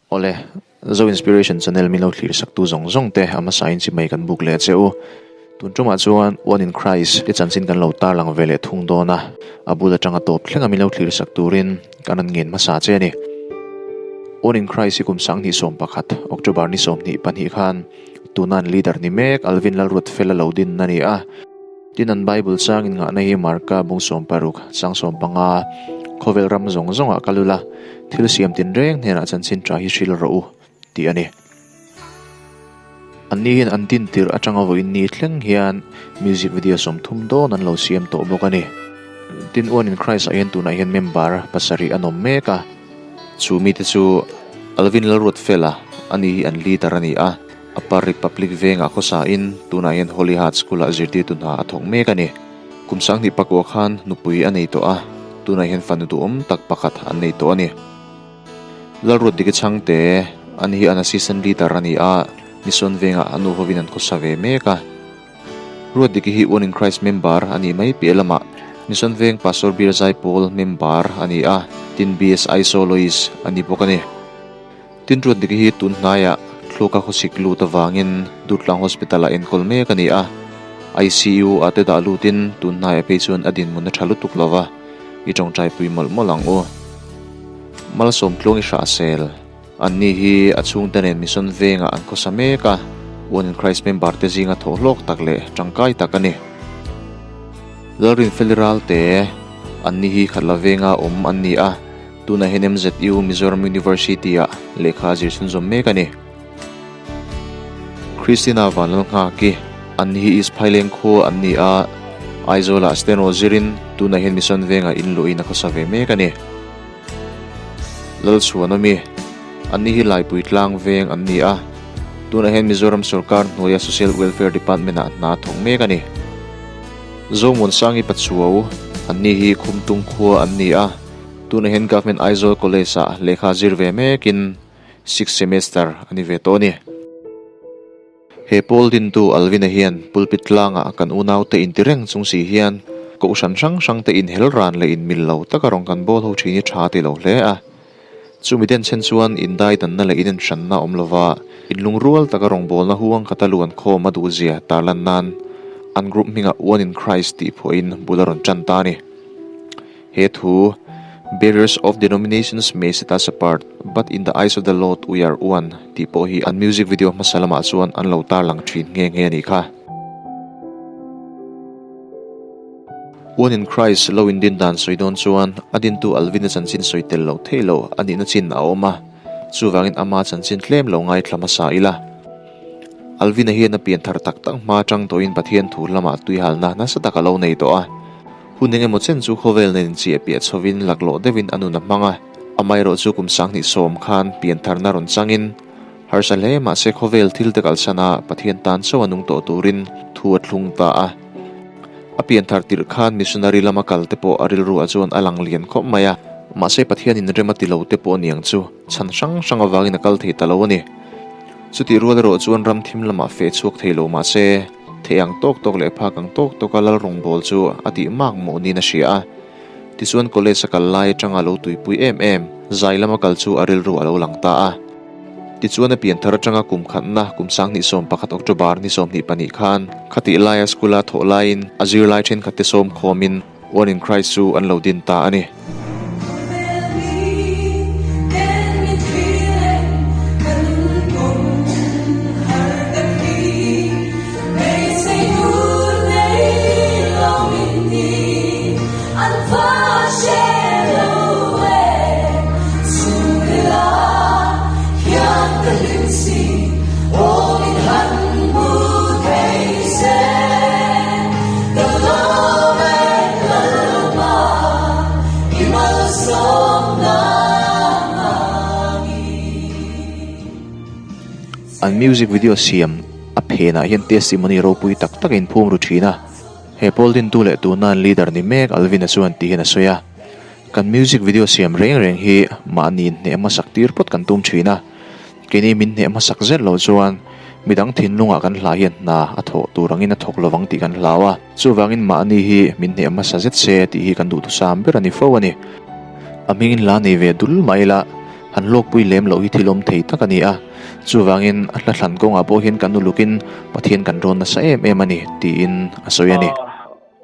Awle, Zo Inspiration Channel min lo thlir saktu zawng zawng te a hmasa in chimei kan buk leh che u. Tun tumah chuan One in Christ te chanchin kan lo tarlang ve leh thung dawn a, a bul atanga tawp thlenga min lo thlir sak turin kan rawn ngen hmasa che a ni. One in Christ hi kum 2011, October ni 22 khan tuna an leader ni mek Alvin Lalruatfela lo din a ni a. Tin an Bible chang in ngahna hi Marka bung 16, chang 15, Khawvel ram zawng zawngah kal ula, thil siam tinreng hnenah chanchin tha hi hril rawh u, tih a ni. Anni hian an din tirh atanga vawiin ni thleng hian music video 30 dawn an lo siam tawh bawk a ni. Tin One in Christ ah hian tunah hian member pasarih an awm mek a. Chu mite chu Alvin Lalruatfela, ani hi an leader a ni a. Upper Republic vengah khawsa in tunah hian Holy Heart School ah zirtirtu hna a thawk mek a ni. Kum 2009 khan nupui a nei tawh a, tunah hian fanu duhawm tak pakhat an nei tawh a ni. Lalruat Diki Chhangte, Ani hi an assistant leader a ni a, Mission vengah a nu hovin an khawsa ve mek a. Ruat Diki hi One in Christ member a nih mai piah lamah Mission Veng Pastor Bial Zaipawl member a ni a, tin BSI Soloist a ni bawk a ni. Tin Ruat Diki hi tun hnaiah thluaka khawsik lut avangin Durtlang Hospital ah enkawl mek a ni a, ICU ah te dah lutin tun hnaiah phei chuan a dinhmun a tha lutuk lo va, i tawngtai pui mawlh mawlh ang u. Malsawm tluang i hrah sel. Anni hi a chhungte nen Mission Vengah an khawsa mek a, One in Christ member te zinga thawh hlawk tak leh tangkai tak a ni. Lalrinfeli Ralte, Anni hi Khatla Venga awm an ni a, Tunah hian MZU, Mizoram University, ah lehkha a zir chhunzawm mek a ni. Christina Vanlalnghaki, An hi East Phaileng khua an ni a, Aizawlah Steno zirin tunah hian Mission Vengah in luhin a khawsa ve mek a ni. Lalchhuanawmi, An ni hi Laipui Tlang Veng an ni a, tunah hian Mizoram Sorkar hnuaia Social Welfare Department-ah hna a thawk mek a ni. Zomuansangi Pachuau, An ni hi Khumtung khua an ni a, Tunah hian Government Aizawl College ah lehkha zir ve mekin sixth semester a ni ve tawh a ni. He pawl dintu Alvin-a hian pulpit tlangah kan unaute inti reng chung si hian kohhran hrang hrang te inhel ran leh inmil lo taka rawn kan bawl ho thin hi tha ti lo hle a. Chumi den chhen chuan indaidanna leh inenhranna awm lova inlungrual taka rawngbawlna huang khata luan khawm a duhzia tarlan nan an group hmingah One in Christ tih phuahin bul a rawn tan ta a ni. He thu, Barriers of denominations may set us apart, but in the eyes of the Lord we are one, tih pawh hi an music video hmasa lamah chuan an lo tarlang thin nghe nghe a nih kha. One in Christ lo in din dan sawi dawn chuan a dintu Alvin-a chanchin sawi tel loh theih loh a nihna chin a awm a, chuvangin ama chanchin tlem lo ngaithla hmasa ila. Alvin-a hian a pian thar tak tak hma atang tawhin Pathian thu lamah tuihalna nasa tak a lo nei tawh a. Hun eng emaw chen chu khawvel nen inchiah piah chhovin laklawh deuhin a nun a hmang a, amaherawh chu kum 2010 khan piantharna rawn changin harsa hle mahse khawvel thil te kalsana Pathian tan chauh a nung tawh turin thu a thlung ta a. A pianthar tirh khan missionary lama kal te pawh a rilru ah chuan a lang lian khawp mai a, mahse Pathianin rem a ti lo te pawh aniang chu chhan hrang hrang avangin a kal thei ta lo a ni. Chutih rual erawh chuan ram thim lamah feh chhuak thei lo mahse, Thei ang tawk tawk leh phak ang tawk tawka lal rawngbâwl chu a tih mak mawh niin a hria a. Tichuan college a kal lai atanga lo tuipui em em, zai lama kal chu a rilru a lo lang ta a. Tichuan a pian thar atanga kum khatna kum 2011 October ni 22 khan khatih laia school-a thawh laiin a zirlai thenkhatte sawm khawmin One in Christ chu an lo din ta a ni. An music video siam a phenah hian testimony ropui tak tak a inphum ru thin a, he pawl dintu leh tuna an leader ni mek Alvin-a chuan ti hian a sawi a, Kan music video siam reng reng hi mahni inhneh hmasak tir phawt kan tum thin a. Keini min hneh hmasak zet loh chuan midang thinlungah kan hla hian hna a thawh tur angin a thawk lovang tih kan hlau a. Chuvangin mahni hi min hneh hmasa zet se tih hi kan duhthusam ber a ni fo a ni. A hmingin hla nei ve dul mai ila han hlawkpui lem loh hi thil awm thei tak a ni a. Chuvangin a hla thlan kawngah pawh hian kan ulukin Pathian kan rawn nasa em em a ni tiin a sawi a ni.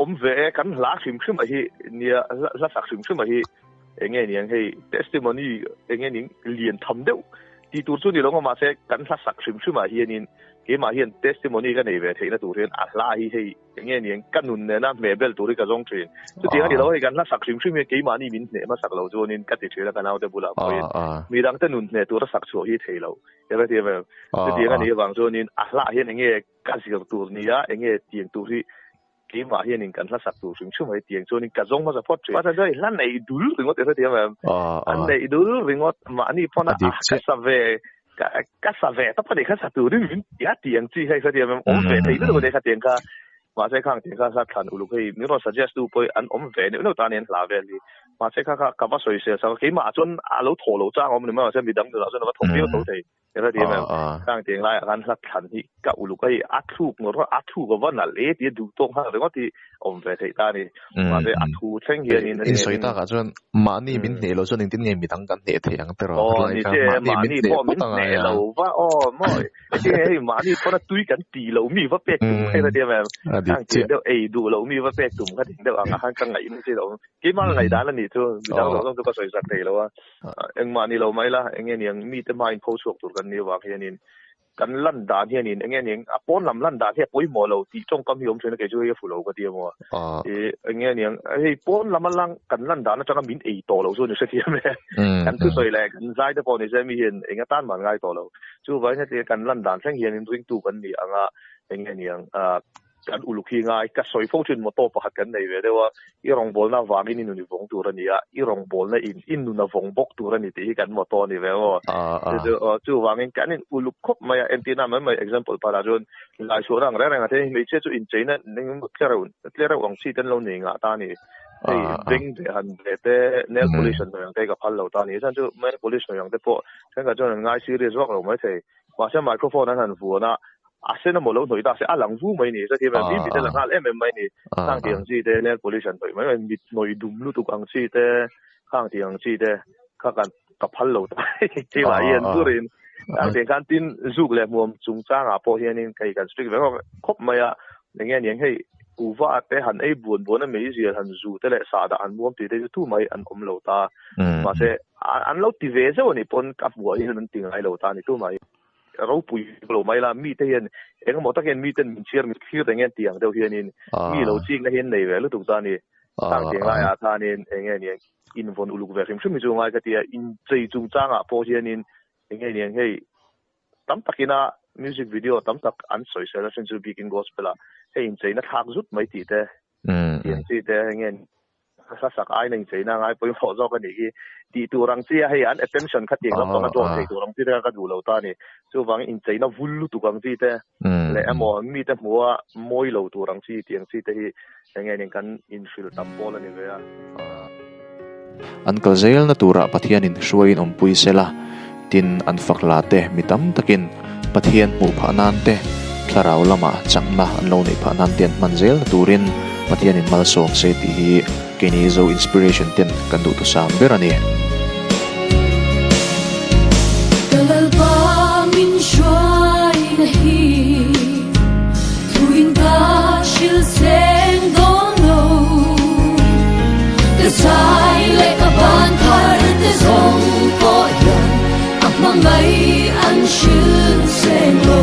Awm ve e, kan hla hrim hrim a hi nia, hla sak hrim hrim a hi Enge niang hei testimony enge ning lian tham deuh tih tur chu ni lo mahse kan hla sak hrim hrim ah hianin keimah hian testimony ka nei ve theihna tur hian a hla hi hei enge niang ka nun nena hmeh bel tur hi ka zawng thin. Chutiang a ni lo hei kan hla sak hrim hrim hian keimahni min hneh hmasak lo chuanin ka ti thin a ka naute bulah pawhin midangte nun hneh tura sak chhuah hi thei lo hrethiam em? Chutiang a nih avang chuanin a hla hian enge ka zir tur nia enge tiang tur hi Keimah hianin kan hla sak tur hrim hrim mai tiang chuanin ka zawng hmasa phawt thin. Mahse chuan hla neih dul ringawt i hrethiam em? A neih dul ringawt mahni pawn a ka sa ve ka sa ve tawp a nih kha sa turin min ti a tih ang chi kha i hrethiam em? Awm ve thei lutuk a nih kha tiang kha. Mahse khang tiang kha hla thlan uluk hei min rawn suggest tu pawh an awm ve neuh neuh ta a ni an hla vel hi. Mahse kha kha ka va sawisel sak a keimah chuan a lo thawh loh chang a awm a ni mai mahse midang nunah chuan a va thawk viau tho thei. Eng a ti em em? Khang tiang laiah khan hla thlan hi ka uluk a hei a thluk ngawt ngawt a thluk a va nalh e tih a duh tawk nghal ringawt hi awm ve theih ta a ni. Mahse a thu thleng hianin In sawi takah chuan mahni min hneh loh chuan engtin nge midang kan hneh theih ang te rawh Aw ni che mahni pawh min hneh lo va aw maw engtin nge hei mahni pawn a tui kan ti lo mi va pek tum kha eng a ti em em? Khang tiang deuh ei duh lo mi va pek tum kha tiang deuh ang ah khan ka ngaih na chi lo. Keimah ka ngaihdan a nih chu midang zawng zawng chu ka sawi sak thei lo a. Engmah ni lo mai la, enge niang mite hmain pho chhuak tur kan nih avang hianin kan lan dan hianin enge niang a pawn lam lan dan hi a pawimawh lo tih tawngkam hi awm thin a kei chu hei a fu lo ka ti emaw. Ih enge niang hei pawn lama lang kan lan dan atanga min ei tawh lo chu ni hrethiam e. Kan thusawi leh kan zai te pawh ni se mi hian eng atan mah an ngai tawh lo. Chuvangin hetiang kan lan dan thleng hianin ringtu kan ni anga enge niang ah Kan uluk hi ngai, ka sawi fo thin motto pakhat kan nei ve deuh a, i rawngbawlna avangin i nun i vawng tur a ni a, i rawngbawlna in i nun a vawng bawk tur a ni tih hi kan motto a ni ve maw? Chu chu chuvangin kan in uluk khawp mai a, entirna mai mai example pakhatah chuan zai chhuahna ang reng reng ah te hmeichhia chu incheina tlereuh tlereuh ang chi te an lo nei ngah ta a ni. Hei beng ve han ve te nail polish an hnawih ang te ka phal lo ta a ni. Chuan chu nail polish hnawih ang te pawh thenkhat chuan an ngai serious vak lo maithei. Mahse microphone an han vuan a, a sen emaw lo hnawih ta se a lang vu mai ni. Chuti mai mi mit a la nghal em em mai ni. Khang tih ang chi te nail polish an hnawih mai mai, mit hnawih dum lutuk ang chi te, khang tih ang chi te kha kan ka phal lo ta chi mah hi an turin. Khang tih khan tin zuk leh hmuam chungchangah pawh hianin hei kan strict ve khawp mai a, enge niang hei kuva te han ei buan buan a meizial han zu te leh sahdah han muam tih te chu tumah hi an awm lo ta. Mahse an lo ti ve zeuh a nih pawn ka hmuh ah hian an ti ngai lo ta a ni tumah hi. Ropui lo mai la mite hian engemaw tak hian miten min chhiar min thlir reng hian ti ang deuh hianin mi lo chikna hi an nei ve lutuk ta a ni. Khang tiang laiah khanin enge niang invawn uluk ve hrim hrim hi chu ngai ka ti a, inchei chungchangah pawh hianin enge niang hei Tam takina music video tam tak an sawisel a hrin chu bikin gospel ah hei incheina thlak zut mai tih te tih ang chi te hei nge hla sak aiin a incheina ngai pawimawh zawk a nih hi tih tur ang chi a hei an attention kha tiang lampang a draw thei tur ang chi te kha ka duh lo ta a ni. Chuvangin incheina vul lutuk ang chi te leh emaw mite hmuha mawi lo tur ang chi tih ang chi te hi eng nge nen kan inhrilh tam pawl a ni ve a. An kal zelna turah Pathianin hruaiin awmpui se la, tin an fak la te mi tam takin Pathian hmuh phah nan te, thlarau lama chakna an lo neih phah nan te an hman zelna turin Pathianin malsawm se tih hi keini Zo Inspiration ten kan duhthusam ber a ni. Ka Lalpa min hruaina hi thuin ka hril seng dawn lo. Ka zai leh ka ban thar te zawng pawh hian a hmangaih an hril seng lo.